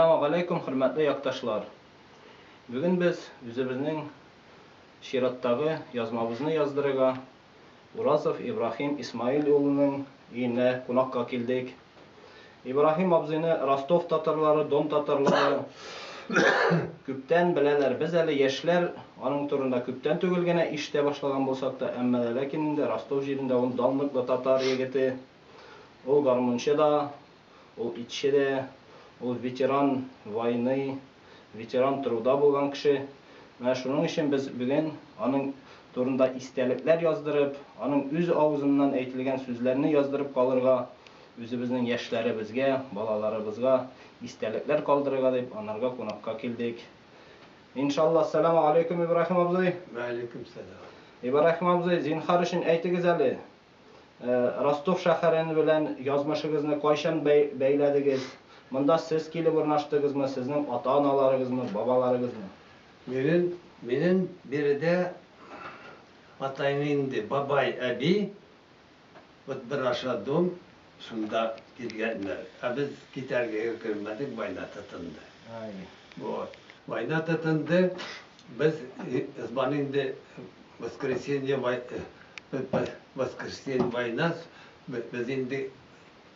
Әссәламү галәйкүм, хөрмәтле якташлар! Бүген без үзебезнең чираттагы язмабызны яздырырга Уразов Ибраһим Исмаил улының өенә кунакка килдек. Ибраһим абзыйны Ростов татарлары, Дон татарлары күптән беләләр. Без әле яшьләр аның турында күптән түгел генә ишетә башлаган булсак та, әмма дә ләкин инде Ростов җирендә ул данлыклы татар егете. Ул гармунчы да, Ул итче дә, ул ветеран войны, ветеран труда булган кеше. Менә шуның өчен без бүген аның турында истәлекләр яздырып, аның үз авызыннан әйтелгән сүзләрне яздырып калырга, үзебезнең яшьләребезгә, балаларыбызга истәлекләр калдырырга дип, анарга кунакка килдек. Иншалла, ассаламу алейкум, Ибраһим абзый. Вә алейкум сәлам. Ибраһим абзый, зинһар өчен әйтегез әле, Ростов шәһәрен белән язмышыгызны кайчан бәйләдегез? Монда сез килеп урнаштыгызмы, сезнең ата-аналарыгызмы, бабаларыгызмы? Минем, минем биредә атайны инде бабай, әби, вот бер аша дом, шунда килгәннәр. Ә без китәргә өлгермәдек, война тотынды. Вот. Война тотынды, без избаны инде воскресенье воскресенье война, без инде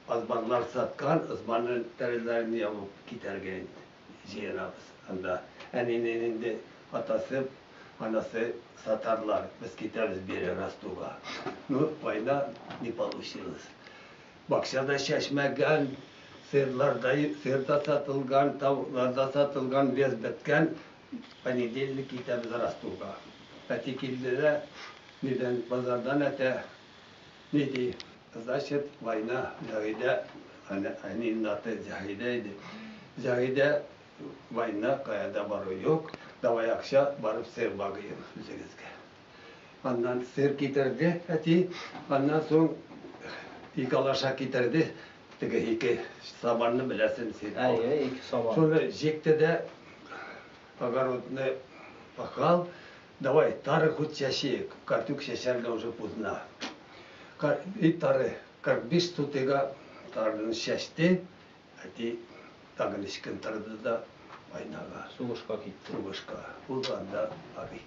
азбарлар саткан, азбарның тәрәзәләрен ябып китәргә инде җыенабыз. Анда әнинең инде атасы, анасы сатарлар, без китәбез бире Ростовга. Ну, война не получилось. Бакча да чәчмәгән, сыерлар да, сыер да сатылган, тавыклар да сатылган, вес беткән. Понедельник китәбез Ростовга. Әти килде дә, нидән, базардан әтә, ни ди, значит, война, Заһидә, әниемнең аты Заһидә иде. Заһидә, война, кая да бару юк, давай акча, барып сыр багыйм үзегезгә. Аннан сыр китерде әти, аннан соң ике алаша китерде, теге ике сабанны беләсең син. Әйе, ике сабан. Шуны җикте дә огородны пахал, давай тары хоть чәчик, картюк чәчәргә уже поздно. И тары, 45 сутыйга тарыны чәчте, әти тагын эчкен торды да войнага. Сугышка китте. Сугышка. Ул анда погиб.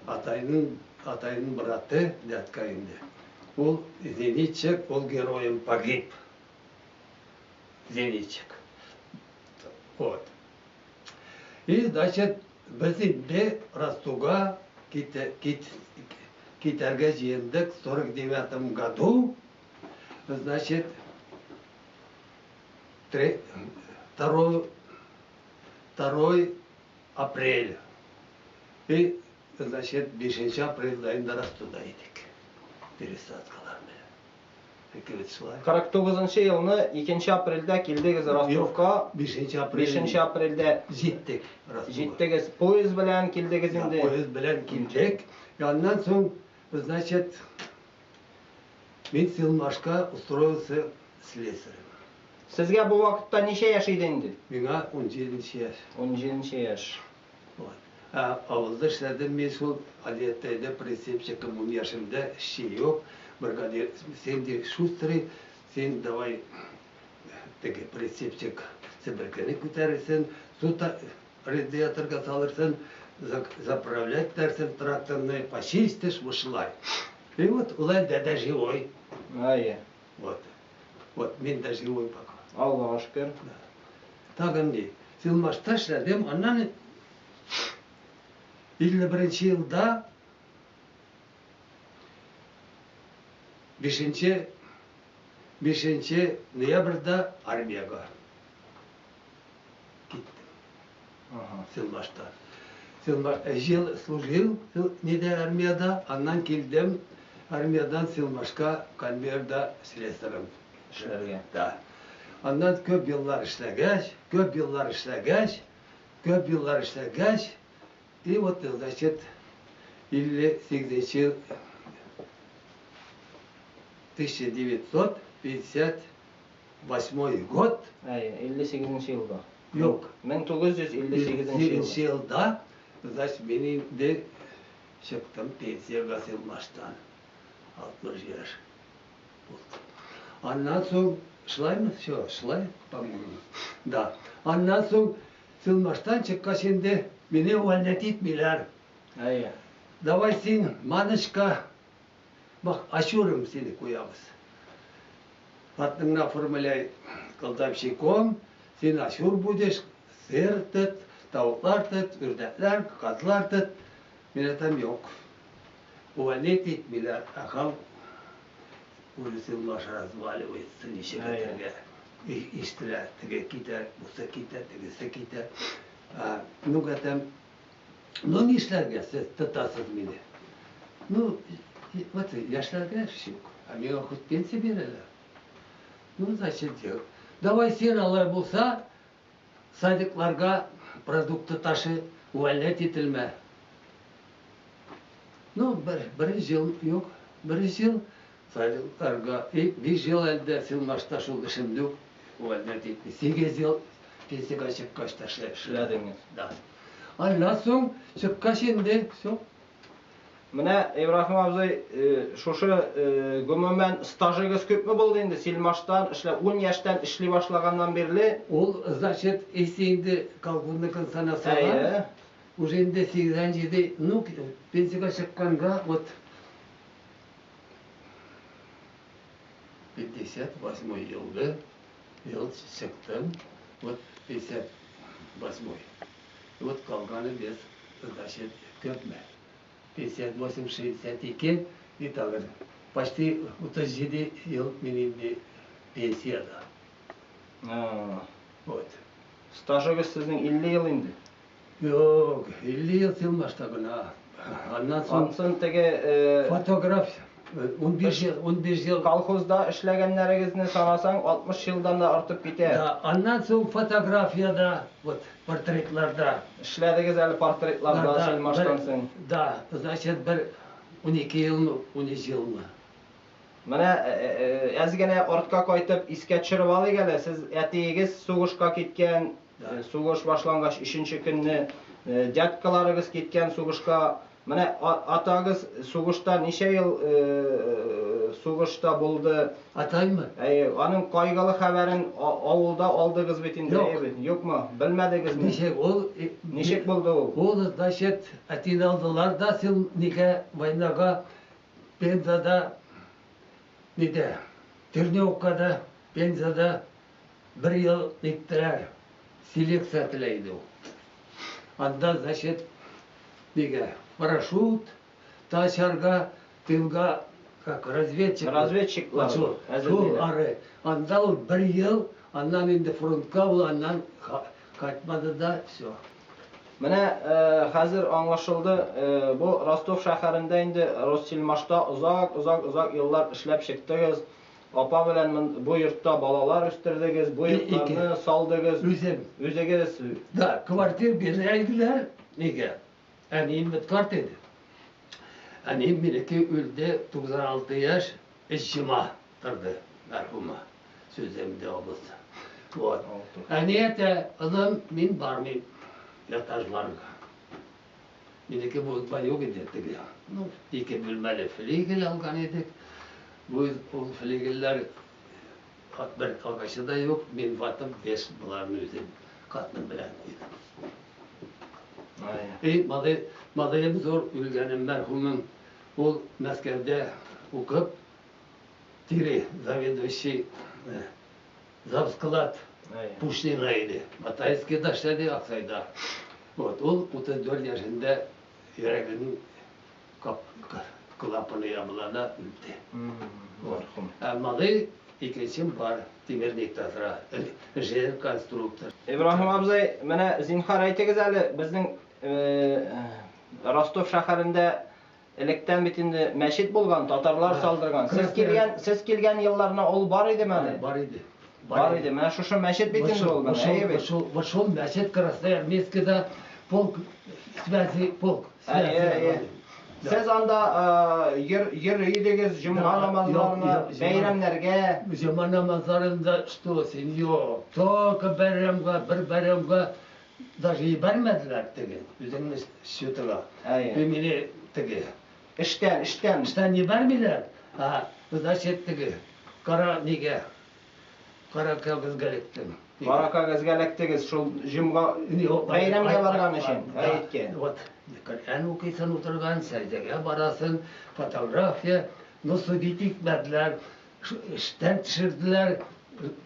Атайның, атайның браты, дядька инде. Ул зенитчик, ул героем погиб. Зенитчик. Вот. И, значит, без инде Ростовга ките, кит, китәргә җыендык в 49 году. Значит, 2, 2 апрель. И, значит, 5 апрельдә инде Ростовда идек. Пересадкалар белән. Икебез шулай. 49 елны 2 апрельдә килдегез Ростовка. 5 апрель. 5 апрельдә җиттек Ростовга. Җиттегез. Поезд белән килдегез инде. Поезд белән килдек. И аннан соң, значит, мин Силмашка устроился слесарем. Сезгә бу вакытта ничә яшь иде инде? Миңа унҗиденче яшь. Унҗиденче яшь. Вот. Ә авылда эшләдем мин шул Алиятәйдә прицепщиком ун яшемдә, эшче юк, бригадир, син ди шустрый, син давай теге прицепщик себеркене күтәрерсен, су радиаторга салырсын, заправлять итәрсен тракторны, почистишь, шулай. И вот ул әле дә живой. Әйе. Вот. Вот, мин дә живой пока. Аллага шөкер. Да. Тагын ни? Силмашта эшләдем, аннан 51 елда 5 5 ноябрьдә армиягә киттем. Силмашта. Силмаш ел служил нидә армиядә, аннан килдем армиядән Силмашка конвейерда слесарем эшләргә. Да. Аннан күп еллар эшләгәч, күп еллар эшләгәч, күп еллар эшләгәч, и вот, значит, 58 ел 1958 год. Әйе, 58 елда. Юк. 1958 елда. Значит, мин инде чыктым пенсиягә Силмаштан. 60 яшь булды. Аннан соң Шулаймы? Все, шулай, по-моему. Да. Аннан соң Силмаштан чыккач инде мине увольнять итмиләр. Әйе. Давай син, Маночка, бак, ачурым сине куябыз. Хатыныңны оформляй кладовщиком, син ачур будешь, сыр тот, тавыклар тот, үрдәкләр, казлар тот. Мин әйтәм, юк. Увольнять итмиләр, ә халык Улица разваливается, ничек әйтергә. Ишетелә, теге китә, бусы китә, тегесе китә. Ну, әйтәм, ну нишләргә сез тотасыз мине? Ну, вот яшьләргә эш юк, ә миңа хоть пенсия бирәләр. Ну, значит, делать. Давай син алай булса, садикларга продукты ташы, увольнять ителмә. Ну, бер, бер ел юк, бер ел садикларга, и 5 ел әлдә Силмашта шул эшем юк, увольнять итми. 8 ел пенсиягә чыккач та эшләдеңез. Да. Аннан соң чыккач инде, все. Менә, Ибраһим абзый, шушы гомумән стажыгыз күпме булды инде Силмаштан эшләп, 10 яшьтән эшли башлаганнан бирле? Ул, значит, если инде колхозныкын санасалар, уже инде 87, ну, пенсиягә чыкканга вот 58 елгы ел чыктым, вот 58. Вот калганы без, значит, күпме? 58, 62 и тагын почти 37 ел мин инде пенсиядә. Вот. Стажыгыз сезнең 50 ел инде. Юк, 50 ел Силмашта гына. Аннан соң Ансын теге фотограф 15 ел, 15 ел. Колхозда эшләгәннәрегезне санасаң, 60 елдан да артып китә. Да, аннан соң фотографиядә, вот, портретларда. Эшләдегез әле портретларда Силмаштан соң. Да, значит, бер 12 елмы, 13 елмы. Менә әз генә артка кайтып искә төшереп алыйк әле. Сез әтиегез сугышка киткән, сугыш башлангач 3 көнне дядькаларыгыз киткән сугышка. Менә атагыз сугышта ничә ел сугышта булды? Атаймы? Әйе, аның кайгылы хәбәрен авылда алдыгыз бит инде, әйе бит? Юкмы? Белмәдегезме? Ничек ул? Ничек булды ул? Ул, значит, әтине алдылар да, син нигә войнага Пензада, нидә, Тернеукада, Пензада бер ел ниттерәр, селекция телә иде ул. Анда, значит, нигә, парашют тачарга, тылга, как разведчик. Разведчиклар. Шул, шул ары. Анда ул бер ел, аннан инде фронтка ул аннан кайтмады да, все. Менә хәзер аңлашылды, бу Ростов шәһәрендә инде Ростсельмашта озак-озак-озак еллар эшләп чыктыгыз. Апа белән бу йортта балалар үстердегез, бу йортларны салдыгыз. Үзем. Үзегез. Да, квартир бирә иделәр. Нигә? Әнием бит карт иде. Әнием минеке үлде 96 яшь, өч җома торды мәрхүмә. Сүзем дә булса. Вот. Әни әйтә, кызым, мин бармыйм этажларга. Минеке бу юк иде теге. Ну, ике бүлмәле флигель алган идек. Бу ул флигельләр бер агачы да юк. Мин ватып беш боларны үзем хатыным белән куйдым. И малай, малаем зур үлгәнем мәрхүмем. Ул Мәскәүдә укып, Тире заведующий завсклад Пушнина иде. Батайскийда эшләде, Аксайда. Вот, ул 34 яшендә йөрәгенең клапаны ябыла да үлде. Вот. Ә малай икенчем бар, тимерникта тора, инженер конструктор. Ибраһим абзый, менә зинһар әйтегез әле, безнең Ростов шәһәрендә Электән бит инде мәчет булган, татарлар салдырган. Сез килгән, сез килгән елларны ул бар идеме әле? Бар иде. Бар иде. Менә шушы мәчет бит инде ул, менә, әйе бит. Шул, шул мәчет Красноармейскида полк связи, полк связи. Сез анда йөр, йөри идегез җомга намазларына, бәйрәмнәргә. Җомга намазларында что син, юк. Только бәйрәмгә, бер бәйрәмгә Даже җибәрмәделәр теге, үзеңне счетыга. Әйе. Мине теге. Эштән, эштән. Эштән җибәрмиләр. А, значит, теге, кара нигә? Кара кәгазьгә эләктем. Кара кәгазьгә эләктегез, шул җомга бәйрәмгә барган өчен, гаеткә. Вот, Коръән укыйсын утырган, сәҗдәгә барасын, фотография, но судить итмәделәр, эштән төшерделәр.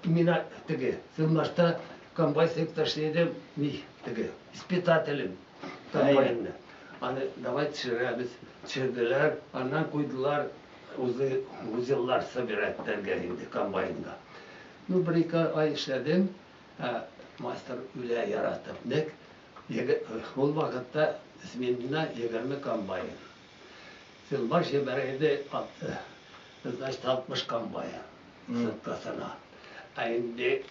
Мина теге, Сылмашта комбайн цехта эшли идем, ни, теге, испытателем комбайнны. Аны давай төшерәбез, төшерделәр, аннан куйдылар. Узеллар собирать итәргә инде комбайнда. Ну, бер-ике ай эшләдем, ә мастер үлә яратып. Нәк ул вакытта сменына 20 комбайн. Силмаш җибәрә иде, значит, 60 комбайн суткасына. Ә инде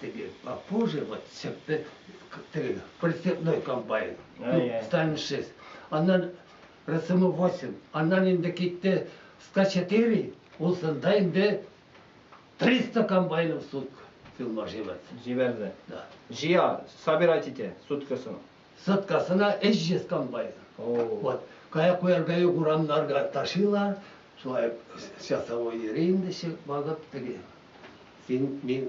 теге попозже вот чыкты теге прицепной комбайн. Ну, Сталин 6. Аннан РСМ 8, аннан инде китте СК-4, ул сында инде 300 комбайнов в сутку Силмаш җибәрде. Җибәрде. Да. Җыя, собирать итә суткасына. Суткасына 300 комбайн. Вот. Кая куярга юк, урамнарга ташыйлар. Шулай часовой йөри инде багып теге. Син, мин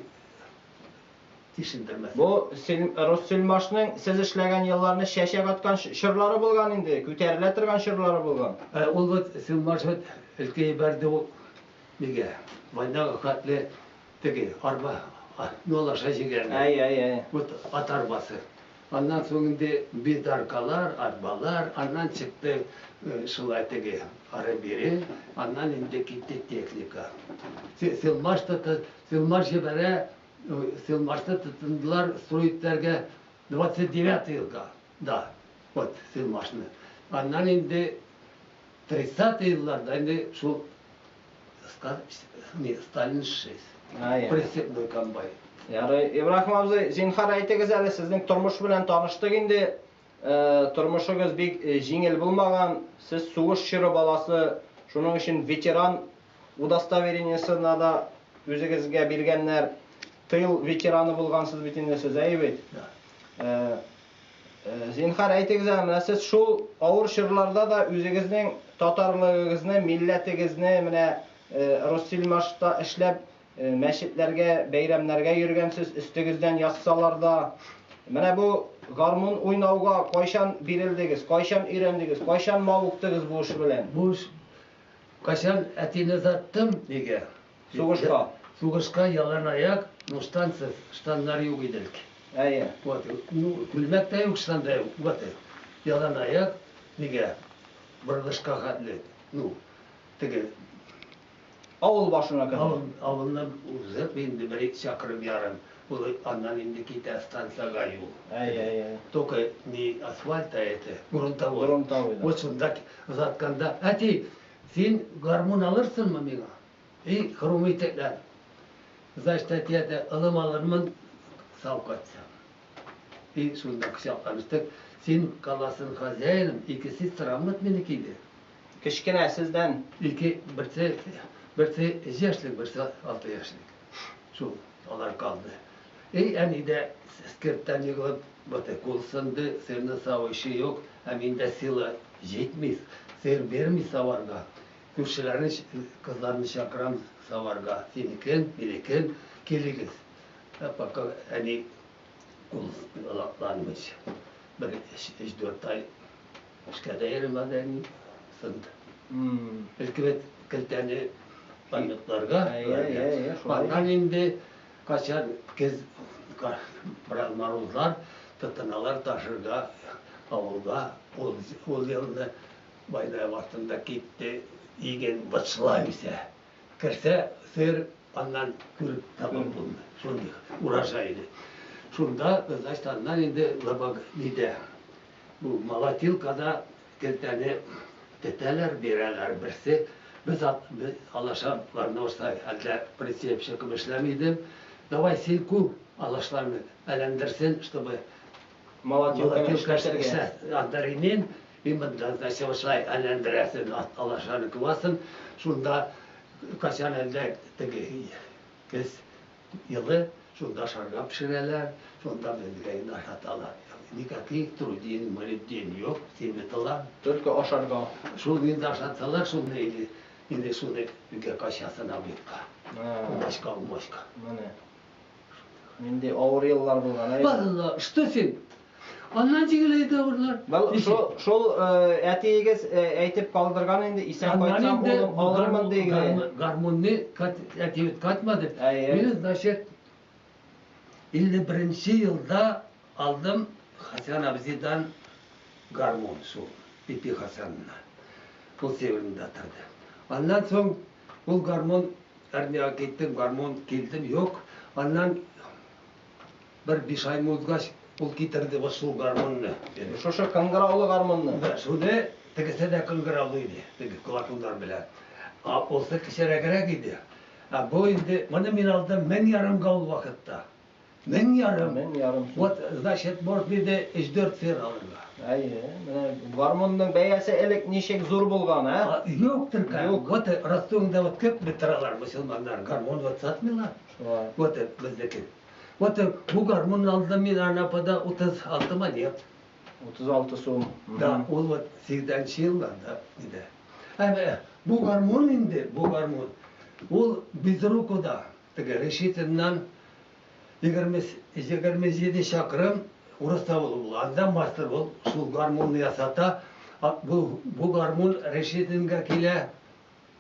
тишендермәсен. Бу Россельмашның сез эшләгән елларны чәчәк аткан чорлары булган инде, күтәрелә торган чорлары булган. Ул вот Сельмаш вот өлкә җибәрде ул нигә? Войнага хәтле теге арба, ну алаша җигән. Әй, әй, әй. Вот ат арбасы. Аннан соң инде бездаркалар, арбалар, аннан чыкты шулай теге ары-бире, аннан инде китте техника. Сельмаш Сельмаш җибәрә. Силмашта тотындылар строить-итәргә 29 елга, да, вот Силмашны. Аннан инде 30 елларда инде шул Сталин 6. Прицепной комбайн. Ярый, Ибраһим абзый, зинһар әйтегез әле, сезнең тормыш белән таныштык инде. Тормышыгыз бик җиңел булмаган. Сез сугыш чоры баласы, шуның өчен ветеран удостоверениесына да үзегезгә биргәннәр. Тыл ветераны булгансыз бит инде сез, әйе бит? Да. Зинһар әйтегез әле, менә сез шул авыр чорларда да үзегезнең татарлыгыгызны, милләтегезне менә Россельмашта эшләп, мәчетләргә, бәйрәмнәргә йөргәнсез, өстегездән язсалар да. Менә бу гармун уйнауга кайчан бирелдегез, кайчан өйрәндегез, кайчан мавыктыгыз бу эш белән? Бу эш кайчан әтине озаттым, нигә? Сугышка. Сугышка ялан аяк, ну штансыз, штаннар юк иде элек. Әйе. Вот, ну, күлмәк тә юк, штан да юк. Вот, ялан аяк, нигә? Борылышка хәтле. Ну, теге Авыл башына кадәр. Авыл, авылны узып инде бер ике чакрым ярым. Ул аннан инде китә станциягә юл. Әйе, әйе. Только не асфальт, а это грунтовой. Грунтовой, да. Вот шунда озатканда, әти, син гармун алырсыңмы миңа? И хрум итекләр. Значит, әти әйтә, ылым алырмын, сау кайтсам. И шунда кочакланыштык. Син каласың хозяином, ике сестра вот минеке иде. Кечкенә сездән. Ике, берсе, берсе яшьлек, берсе 6 яшьлек. Шул, алар калды. И әни дә скирттан егылып, вот кул сынды, сыерны савучы юк, ә миндә сила җитми, сыер бирми саварга. Күршеләрне, кызларны чакырам саварга. Синекен, минекен, килегез. Ә пока әни кул лакланмыйча. Бер өч-дүрт ай эшкә дә йөрмәде әни, сынды. Элек бит келтәне памятларга. Аннан инде качан көз бераз морозлар тотыналар ташырга авылга. Ул елны Байдай вакытында китте, иген бытшыла үсә. Керсә, сыер аннан күреп табып булмый. Шундый урожай иде. Шунда, значит, аннан инде лыбык нидә, бу молотилкада келтәне тетәләр, бирәләр. Берсе, без ат, без алаша барнауста әллә прицепщиком эшләми идем. Давай син ку алашларны әйләндерсен, чтобы молотилканы эшләтергә. Анда ремень, и монда, значит, шулай әйләндерәсен, алашаны куасың. Шунда качан әллә теге көз елы, шунда шарга пешерәләр, шунда безгә инде ашаталар. Никаких трудин, молитдин юк, син. Только ашарга. Шул инде ашатсалар, шуны инде, инде шуны өйгә качасың обедка. Умачка, умачка. Менә. Нинди авыр еллар булган, әй. Валла, что син? Аннан җиңеләйде авырлар. Бал, шул, шул әтиегез әйтеп калдырган инде, исән кайтсам, улым алырмын дигән. Гармунны әти кайтмады. Мин, значит, 51 елда алдым Хасан абзыйдан гармун шул, Пипи Хасаннан. Ул Северныйда торды. Аннан соң ул гармун армиягә киттем, гармун килдем, юк. Аннан бер биш ай узгач, ул китерде вот шул гармунны. Шушы кыңгыраулы гармунны. Да, шуны тегесе дә кыңгыраулы иде, теге клапаннар белән. А улсы кечерәгрәк иде. Ә бу инде, моны мин алдым 1500-га ул вакытта. 1500. 1500 сум. Вот, значит, можно иде өч-дүрт сыер алырга. Әйе, менә гармунның бәясе элек ничек зур булган, ә? Юктыр, Юк. Вот Ростовда вот күпме торалар мөселманнар, гармун вот сатмыйлар. Шулай. Вот безнеке. Вот бу гармунны алдым мин Анапада 36 монет. 36 сум. Да, ул вот 80 елларда иде. Әмма бу гармун инде, бу гармун, ул Безрукода, теге Решетиннан 27 чакрым урыс авылы була. Анда мастер ул шул гармунны ясата. Бу гармун Решетинга килә.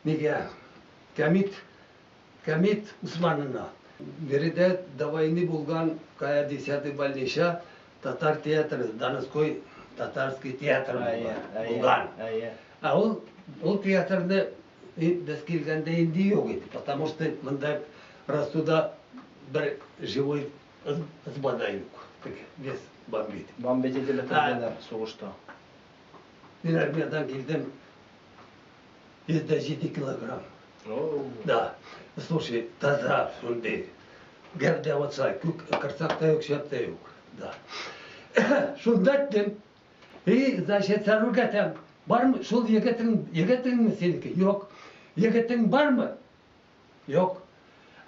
Нигә? Кәмит Усманына. Биредә до войны булган кая десятый больница татар театры, Донской татарский театр булган. Ә ул театрны без килгәндә инде юк иде, потому что монда Ростовда бер живой избада юк. Весь бомбит. Бомбит ителеп бетерделәр сугышта. Мин армиядан килдем 107 килограмм. Да. Слушай, таза шундый. Гәүдә отса, күк кырсак та юк, шәп тә юк. Да. Шунда әйттем. И, значит, Сәрүргә әйтәм, бармы шул егетең, егетеңме синеке? Юк. Егетең бармы? Юк.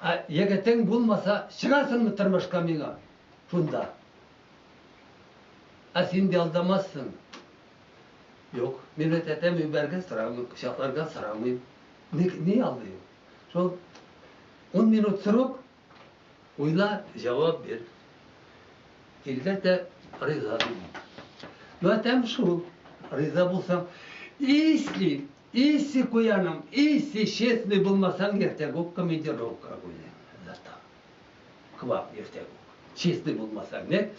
Ә егетең булмаса, чыгасыңмы тормышка миңа? Шунда. Ә син дә алдамассың. Юк. Мин әйтәм, үбәргә сорамыйм, кочакларга сорамыйм. Ни алдыйм? Шул 10 минут срок, уйла, җавап бир. Килде дә риза дидем. Ну, әйтәм шул, риза булсаң, если, если куяным, если честный булмасаң, иртәгә үк командировка куйдым. Зато. К вам иртәгә үк. Честный булмасаң, не?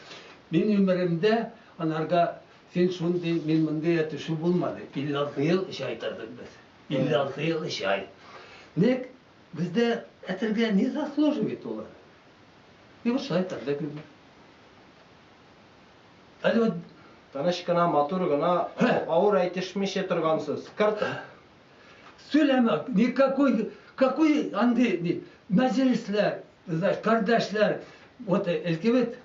Мин өмеремдә анарга син шундый, мин мондый әтүше булмады. 56 ел эш айтардык без. 56 ел эш ай. Нек бездә әтергә не заслуживает улар. И вот шулай торды гүмер. Әле вот тыныч кына, матур гына, авыр әйтешмичә торгансыз. Кырт. Сөйләмә, никакой, какой андый ни, мәҗлесләр, знаешь, кардәшләр, вот элкебет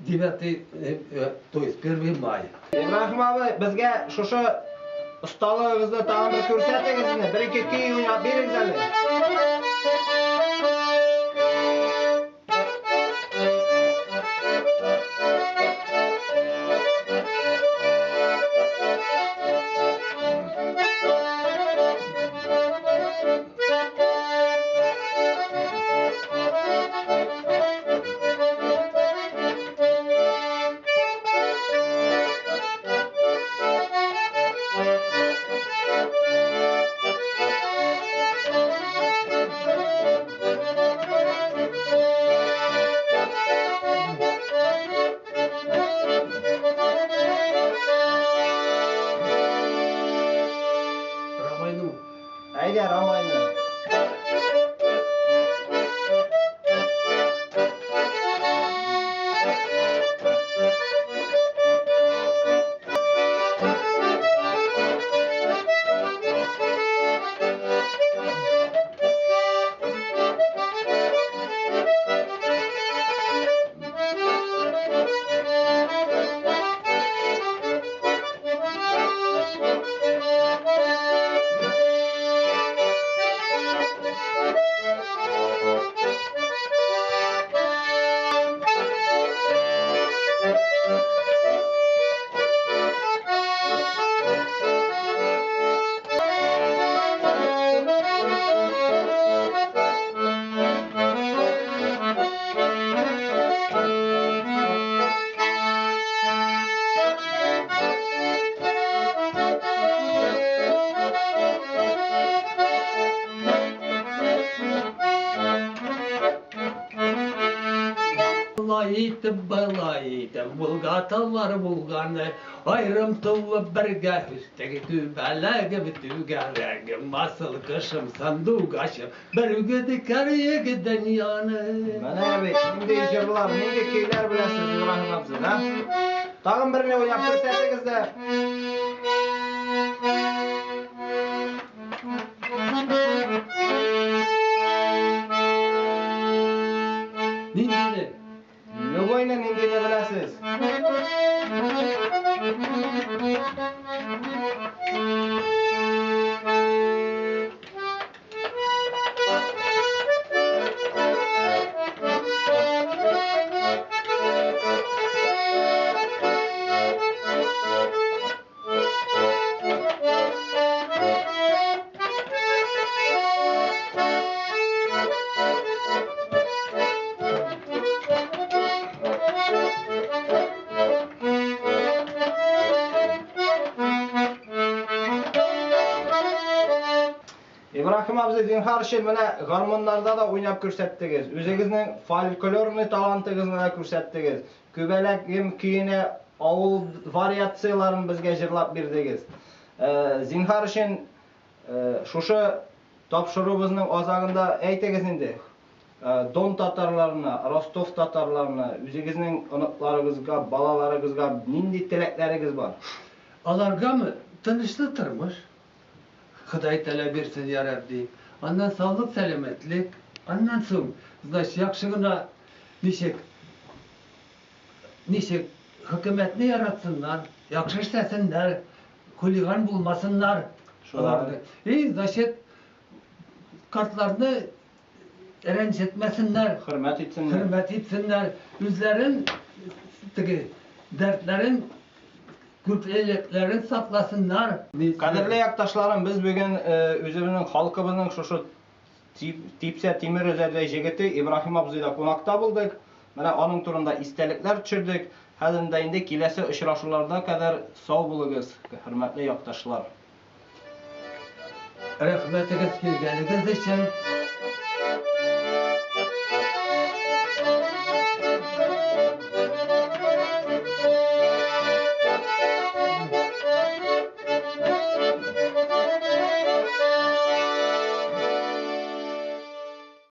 9, то есть 1 мая. Ибраһим абый, безгә шушы осталыгыгызны тагын бер күрсәтегез инде. Бер-ике көй уйнап бирегез әле. Рамайну. Әйдә, Рамайну. Әйтәм, Волга таулары Волганы, Аерым туып бергә үстек, Күбәләгем, түгәрәгем, Асыл кошым, сандугачым, Бер үгедекәр егет дөньяны. Менә бит, нинди җырлар, нинди көйләр беләсез, Ибраһим абзый, да? Тагын берне уйнап күрсәтегез дә. Ниндине? Любойны ниндине беләсез? Ибраһим абзый, зинһар өчен менә гармуннарда да уйнап күрсәттегез. Үзегезнең фольклорный талантыгызны да күрсәттегез. Күбәләгем көенә авыл вариацияләрен безгә җырлап бирдегез. Зинһар өчен шушы тапшыруыбызның азагында әйтегез инде, Дон татарларына, Ростов татарларына, үзегезнең оныкларыгызга, балаларыгызга нинди теләкләрегез бар? Аларгамы? Тынычлы тормыш. Ходай Тәгалә бирсен, я Рабби. Аннан саулык, сәламәтлек. Аннан соң, значит, яхшы гына ничек ничек хөкүмәтне яратсыннар, яхшы эшләсеннәр, хулиган булмасыннар. Шулай. И, значит, картларны рәнҗетмәсеннәр. Хөрмәт итсеннәр. Хөрмәт итсеннәр. Үзләрен теге дәртләрен күплекләрен сакласыннар. Кадерле якташларым, без бүген үзебезнең халкыбызның шушы типсә тимер өзәрдәй җегете Ибраһим абзыйда кунакта булдык. Менә аның турында истәлекләр төшердек. Хәзер дә инде киләсе очрашуларда кадәр сау булыгыз, хөрмәтле якташлар. Рәхмәтегез килгәнегез өчен.